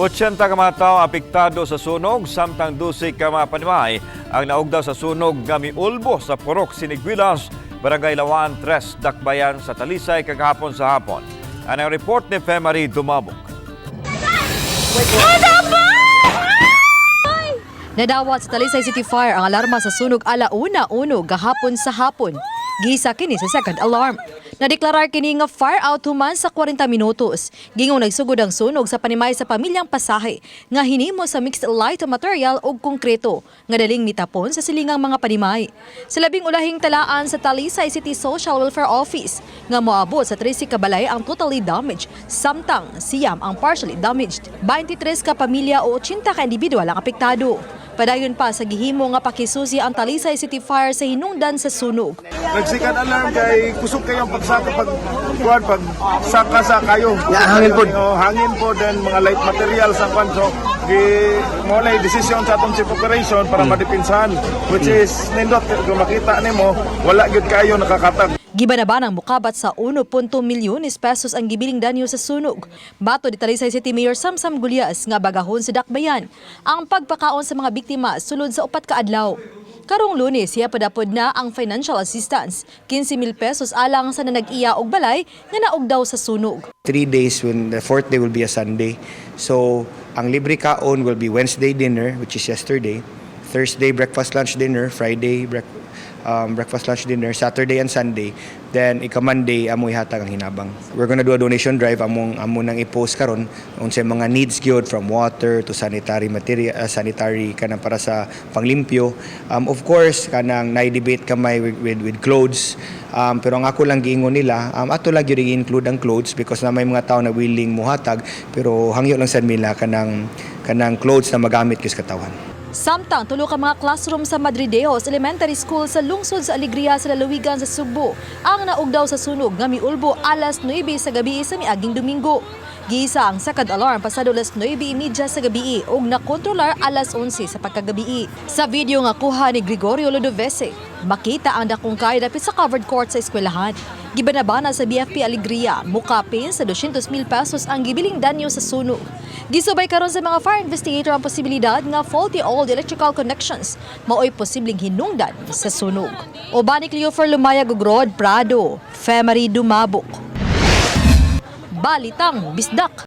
80 ka mga tao apektado sa sunog, samtang 12 ka mga panimay ang naugdaw sa sunog nga miulbo sa Purok Siniguilas, Barangay Lawaan 3, Dakbayan sa Talisay kagahapon sa hapon. Ang report ni Femary Dumabok. Nadawat sa Talisay City Fire ang alarma sa sunog 1:01 gahapon sa hapon. Gisa kini sa second alarm. Nadeklarar kini nga fire out human sa 40 minutos. Gingong nagsugod ang sunog sa panimay sa pamilyang Pasahe nga hinimo sa mixed light material ug konkreto nga daling mitapon sa silingang mga panimay. Sa labing ulahing talaan sa Talisay City Social Welfare Office nga moabot sa 13 ka balay ang totally damaged, samtang 9 ang partially damaged. 23 ka pamilya o 80 ka individual ang apektado. Padayon pa sa gihimo nga pakisusi ang Talisay City Fire sa hinungdan sa sunog. Nag-second alarm kay kusog kayong pagsaka pag kuan pag saka sa kayo. Ya, hangin pod. Oh, hangin pod then mga light material sa kuan, so gi mo na desisyon sa atong chief operation para madipinsahan, which is nindot kung makita nimo, wala gyud kayo nakakatag. Giba na ba ng mukabat sa 1.2 milyones pesos ang gibiling danyo sa sunog. Bato ni Talisay City Mayor Samsam Gullas nga bagahon sa Dakbayan ang pagpakaon sa mga biktima sulod sa 4 ka adlaw. Karong Lunes, siya padapod na ang financial assistance, 15 mil pesos alang sa nanag-iya og balay nga naugdaw sa sunog. 3 days, when the fourth day will be a Sunday. So, ang libre kaon will be Wednesday dinner, which is yesterday, Thursday breakfast, lunch, dinner, Friday breakfast, lunch, dinner, Saturday and Sunday. Then ika Monday amo ihatag ang hinabang. We're gonna do a donation drive, among amo nang i-post karon unsay mga needs gyud, from water to sanitary material, sanitary kanang para sa panglimpyo. Of course, kanang nai-debate kamay with clothes. Pero ang ako lang giingon nila, ato lang gyud i-include ang clothes because na may mga tao na willing muhatag, pero hangyo lang sad nila kanang clothes na magamit kis katawan. Samtang tulo ka mga classroom sa Madridejos Elementary School sa lungsod sa Alegria sa lalawigan sa Sugbo ang naugdaw sa sunog nga miulbo alas 9 sa gabi sa miaging Domingo. Giisa ang second alarm pasado alas 9:30 sa gabi ug nakontrolar alas 11 sa pagkagabi. Sa video nga kuha ni Gregorio Lodovese, makita ang dakong kay dapit sa covered court sa eskwelahan. Gibanabana sa BFP Alegria, mukapin sa 200 mil pesos ang gibiling danyo sa sunog. Gisubay karon sa mga fire investigator ang posibilidad nga faulty old electrical connections maoy posibleng hinungdan sa sunog. Uban ni Cleofer Lumayag ug Rod Prado, Femery Dumabok. Balitang Bisdak.